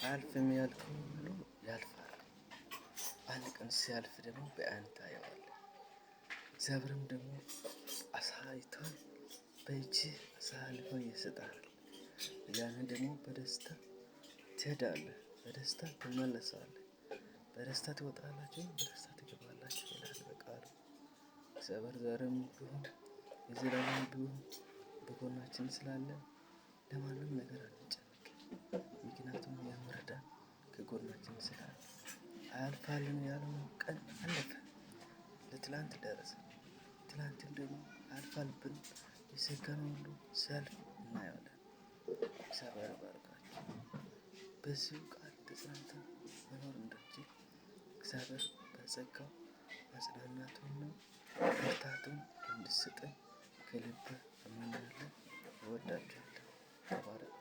አያልፍም ያልከው ሁሉ ያልፋል። አንድ ቀን ሲያልፍ ደግሞ በዓይን ታየዋለህ። እግዚአብሔርም ደግሞ አሳይቶን በእጅህ አሳልፎ ይሰጣል። ያንን ደግሞ በደስታ ትሄዳለህ፣ በደስታ ትመለሳለህ፣ በደስታ ትወጣላችሁ፣ በደስታ ትገባላችሁ ይላል በቃሉ። እግዚአብሔር ዛሬም ቢሆን የዘላለም ቢሆን በጎናችን ስላለ ለማንም ነገር አንጨነቅም። ምክንያቱም የሚረዳን ከጎናችን ስላለ። አያልፋልን ያልነው ቀን አለፈ፣ ለትላንት ደረሰ። ትላንትም ደግሞ አያልፋል ብለን የሰጋነው ሁሉ ሲያልፍ እናየዋለን። እግዚአብሔር ይባርካችሁ። በዚሁ ቃል ተጽናንተን መኖር እንድንችል እግዚአብሔር በጸጋው መጽናናቱንና ብርታቱን እንዲሰጠን ከልብ እመኛለሁ። እወዳችኋለሁ። ተባረኩ።